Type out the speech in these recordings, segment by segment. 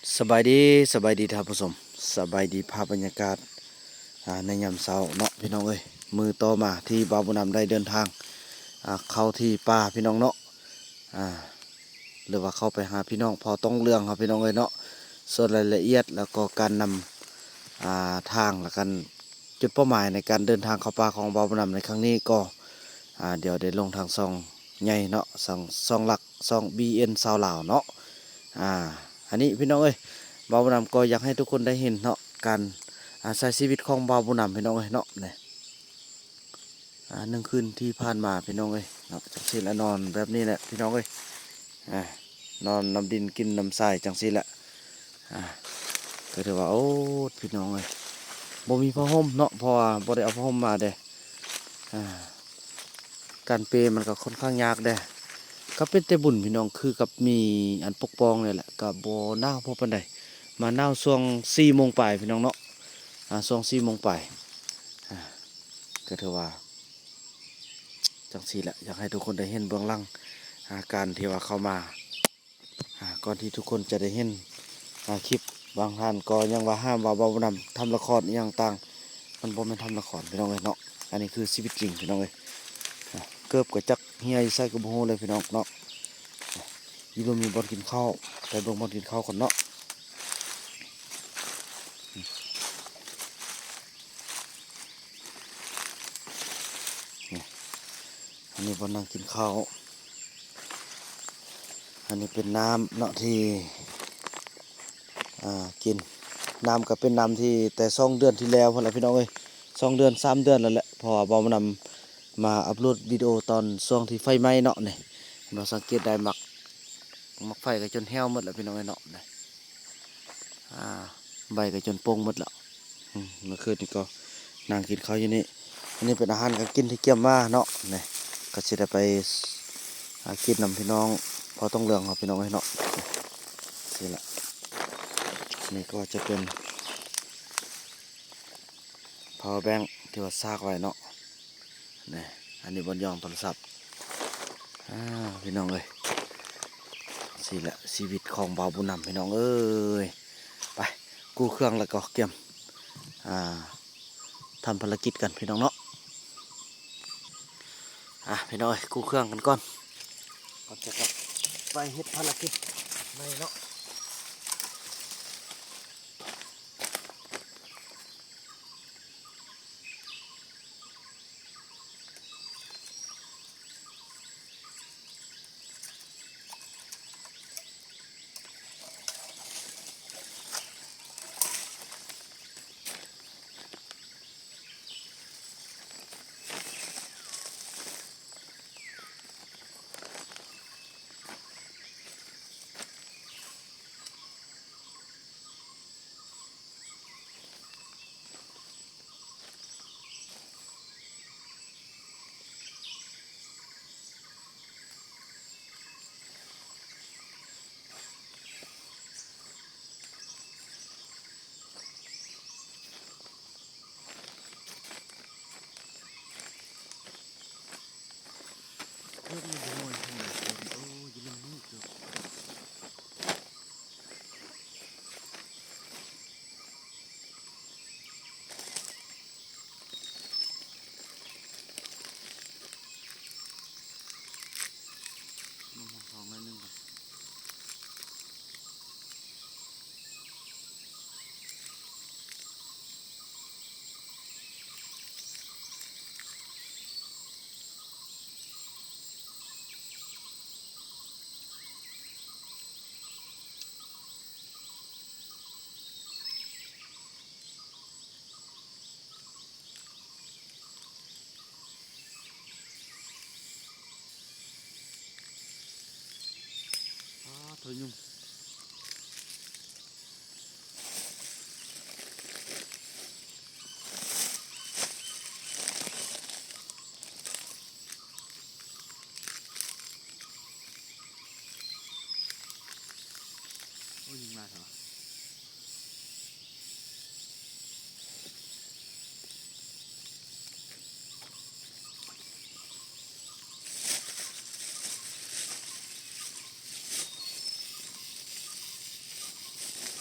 ສະບາຍດີ ສະບາຍດີທ່ານຜູ້ຊົມ ສະບາຍດີພາບບັນຍາກາດ ອ່າ ໃນຍາມເຊົ້າເນາະພີ່ນ້ອງເອີຍ. ມື້ຕໍ່ມາທີ່ບ່າວບຸນນຳໄດ້ເດີນທາງ ອ່າ ເຂົ້າທີ່ປ່າພີ່ນ້ອງເນາະ ອ່າ ຫຼືວ່າເຂົ້າໄປຫາພີ່ນ້ອງເຜົ່າຕ້ອງເຫຼືອງເຮົາພີ່ນ້ອງເອີຍເນາະ. ສ່ວນລາຍລະອຽດ ແລ້ວກໍການນຳ ອ່າ ທາງ ແລະ ການ ຈຸດເປົ້າໝາຍໃນການເດີນທາງເຂົ້າປ່າຂອງບ່າວບຸນນຳໃນຄັ້ງນີ້ກໍ ອ່າ ດຽວໄດ້ລົງທາງຊ່ອງໃຫຍ່ເນາະ ຊ່ອງ ຊ່ອງຫຼັກ ຊ່ອງ ບີເອັນ ຊາວລາວເນາະ. ອ່າ ອັນນີ້ພີ່ນ້ອງເອີຍ ບ່າວບຸນນຳກໍຢາກໃຫ້ທຸກຄົນໄດ້ເຫັນເນາະ ການ ອ່າ ໃຊ້ຊີວິດຂອງບ່າວບຸນນຳພີ່ນ້ອງເອີຍເນາະ ນີ້ ອ່າ ໜຶ່ງຄືນທີ່ຜ່ານມາພີ່ນ້ອງເອີຍເນາະ ຈັ່ງຊີ້ລະ ນອນແບບນີ້ແຫຼະພີ່ນ້ອງເອີຍ ອ່າ ນອນນຳດິນກິນນຳຊາຍຈັ່ງຊີ້ແຫຼະ. ອ່າ ກໍຖືວ່າ ໂອ້ ພີ່ນ້ອງເອີຍ ບໍ່ມີຜ້າຫົ່ມເນາະ ເພາະວ່າບໍ່ໄດ້ເອົາຜ້າຫົ່ມມາເດ້. ອ່າ ການເປມັນກໍຄ່ອນຂ້າງຍາກເດ້ ກໍເປັນແຕ່ບຸນພີ່ນ້ອງ ຄືກັບມີອັນປົກປ້ອງນີ້ແຫຼະ ກໍບໍ່ໜາວພໍປານໃດ. ມາໜາວຊ່ວງສີ່ໂມງປາຍພີ່ນ້ອງເນາະ ອ່າ ຊ່ວງສີ່ໂມງປາຍ. ອ່າ ກໍຖືວ່າ ຈັ່ງຊີ້ແຫຼະ ຢາກໃຫ້ທຸກຄົນໄດ້ເຫັນເບື້ອງຫຼັງ ອ່າ ການທີ່ວ່າເຂົ້າມາ ອ່າ ກ່ອນທີ່ທຸກຄົນຈະໄດ້ເຫັນ ອ່າ ຄລິບ. ບາງທ່ານກໍຍັງວ່າຫ້າມວ່າບ່າວບຸນນຳທຳລະຄອນອີ່ຫຍັງຕ່າງ ມັນບໍ່ແມ່ນທຳລະຄອນພີ່ນ້ອງເອີຍເນາະ ອັນນີ້ຄືຊີວິດຈິງພີ່ນ້ອງເອີຍ. ອ່າ ເກີບກໍຈັກເຮ່ຍຢູ່ໃສກໍບໍ່ຮູ້ເລີຍພີ່ນ້ອງເນາະ. ຢູ່ລຸ່ມມີບ່ອນກິນເຂົ້າ ໄປເບິ່ງບ່ອນກິນເຂົ້າກ່ອນເນາະ. ນີ້ ອັນນີ້ບ່ອນນັ່ງກິນເຂົ້າ ອັນນີ້ເປັນນ້ຳເນາະທີ່ ອ່າ ກິນ ນ້ຳກໍເປັນນ້ຳທີ່ແຕ່ສອງເດືອນທີ່ແລ້ວພຸ້ນລະພີ່ນ້ອງເອີຍ ສອງເດືອນສາມເດືອນແລ້ວແຫຼະ ເພາະວ່າບ່າວບຸນນຳມາອັບໂຫຼດວິດີໂອຕອນຊ່ວງທີ່ໄຟໄໝ້ເນາະ. ນີ້ ເຫັນບໍ່ ສັງເກດໄດ້ໝາກ ໝາກໄຟກໍຈົນແຫ້ວໝົດແລ້ວພີ່ນ້ອງເອີຍເນາະ ນີ້ ອ່າ ໃບກໍຈົນໂປ່ງໝົດແລ້ວ. ອືມ ເມື່ອຄືນນີ້ກໍນັ່ງກິນເຂົ້າຢູ່ນີ້ ອັນນີ້ເປັນອາຫານການກິນທີ່ກຽມມາເນາະ ນີ້ ກໍຊິໄດ້ໄປ ຫາກິນນຳພີ່ນ້ອງເຜົ່າຕ້ອງເຫຼືອງເຮົາພີ່ນ້ອງເອີຍເນາະ. ຊີ້ແຫຼະ ນີ້ກໍຈະເປັນ ພາວເວີແບັງທີ່ວ່າຊາກໄວ້ເນາະ ນີ້ ອັນນີ້ບ່ອນຢອງໂທລະສັບ. ອ່າ ພີ່ນ້ອງເອີຍ ຊີ້ແຫຼະຊີວິດຂອງບ່າວບຸນນຳພີ່ນ້ອງເອີຍ. ໄປ ກູ້ເຄື່ອງແລ້ວກໍກຽມ ອ່າ ທຳພາລະກິດກັນພີ່ນ້ອງເນາະ. ອ່າ ພີ່ນ້ອງເອີຍ ກູ້ເຄື່ອງກັນກ່ອນ ກ່ອນຈະກັບໄປເຮັດພາລະກິດໃໝ່ເນາະ. ໂອ້ຍ ຍຸງຫຼາຍແທ້ວະ. ໂ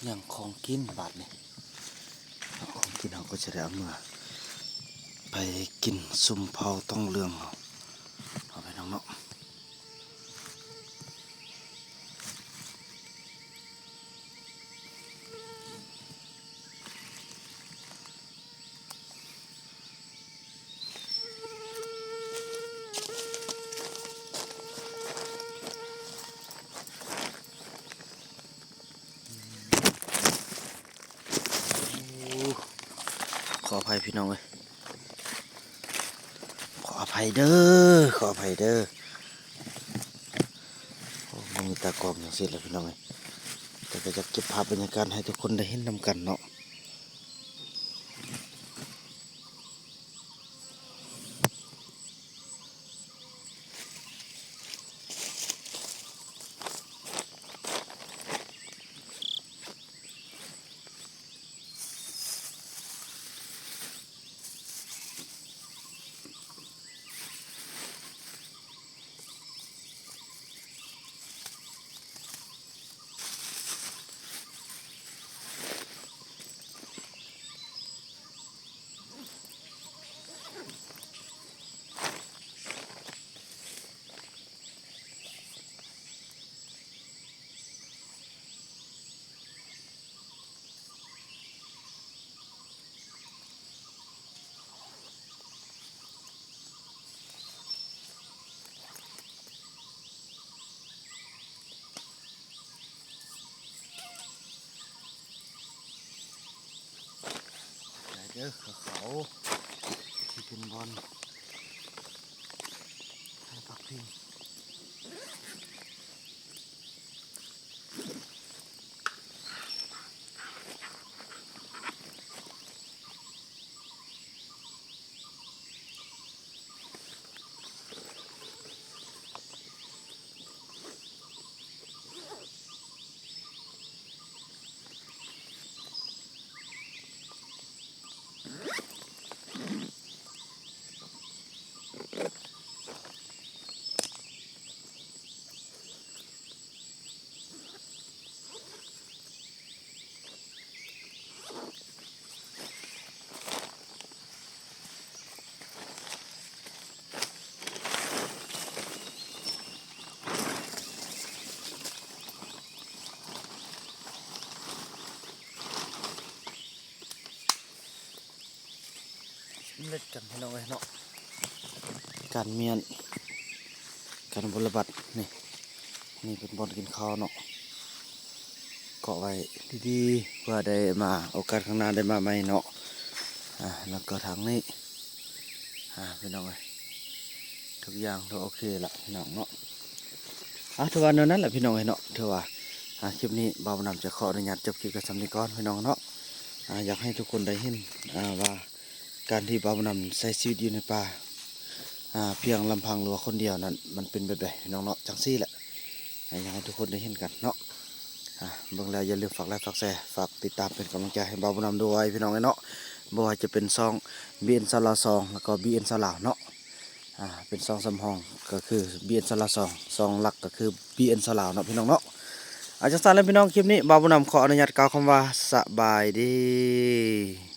ຍັງຂອງກິນບາດນີ້ ເອົາຂອງກິນເຮົາກໍຈະໄດ້ເອົາເມືອໄປກິນຊຸມເຜົ່າຕ້ອງເຫຼືອງເຮົາ ເອົາໄປນ້ອງເນາະ. ໂອ້ ຂໍອະໄພພີ່ນ້ອງເອີຍ ຂໍອະໄພເດີ ຂໍອະໄພເດີ. ໂອ້ ບໍ່ມີຕາກ້ອງຈັ່ງຊີ້ແຫຼະພີ່ນ້ອງເອີຍ ແຕ່ກໍຢາກເກັບພາບບັນຍາກາດໃຫ້ທຸກຄົນໄດ້ເຫັນນຳກັນເນາະ. ໄດ້ເດີ ເຂົາທີ່ເປັນບ່ອນໃຫ້ພັກພິງ. ເລັດກັນພີ່ນ້ອງເອີຍເນາະ ການມ້ຽນ ການບົວລະບັດນີ້ ນີ້ເປັນບ່ອນກິນເຂົ້າເນາະ ເກາະໄວ້ດີໆ ເພື່ອໄດ້ມາ ໂອກາດຂ້າງໜ້າໄດ້ມາໃໝ່ເນາະ. ອາ ແລ້ວກໍທາງນີ້ ອາ ພີ່ນ້ອງເອີຍ ທຸກຢ່າງກໍໂອເຄລະພີ່ນ້ອງເນາະ. ອາ ຖືວ່າແນວນັ້ນແຫຼະພີ່ນ້ອງເອີຍເນາະ ຖືວ່າ ອາ ຄລິບນີ້ບ່າວບຸນນຳຈະຂໍອະນຸຍາດຈົບຄລິບໄວ້ສ່ຳນີ້ກ່ອນພີ່ນ້ອງເນາະ. ອາ ຢາກໃຫ້ທຸກຄົນໄດ້ເຫັນ ອາ ວ່າ ການທີ່ບ່າວບຸນນຳໃຊ້ຊີວິດຢູ່ໃນປ່າ ອາ ພຽງລຳພັງ ຫຼືວ່າຄົນດຽວນັ້ນ ມັນເປັນແບບໃດພີ່ນ້ອງເນາະ. ຈັ່ງຊີ້ແຫຼະ ອາ ຢາກໃຫ້ທຸກຄົນໄດ້ເຫັນກັນເນາະ. ອາ ເບິ່ງແລ້ວຢ່າລືມຝາກໄລຄ໌ ຝາກແຊ ຝາກຕິດຕາມເປັນກຳລັງໃຈໃຫ້ບ່າວບຸນນຳດ້ວຍພີ່ນ້ອງເອີຍເນາະ. ບໍ່ວ່າຈະເປັນຊ່ອງ ບີເອັນ ຊາວລາວສອງ ແລ້ວກໍ ບີເອັນ ຊາວລາວເນາະ ອາ ເປັນຊ່ອງສຳຮອງ ກໍຄື ບີເອັນ ຊາວລາວສອງ ຊ່ອງຫຼັກກໍຄື ບີເອັນ ຊາວລາວເນາະ ພີ່ນ້ອງເນາະ. ອາ ຈັ່ງຊັ້ນແຫຼະພີ່ນ້ອງ ຄລິບນີ້ບ່າວບຸນນຳຂໍອະນຸຍາດກ່າວຄຳວ່າ ສະບາຍດີ.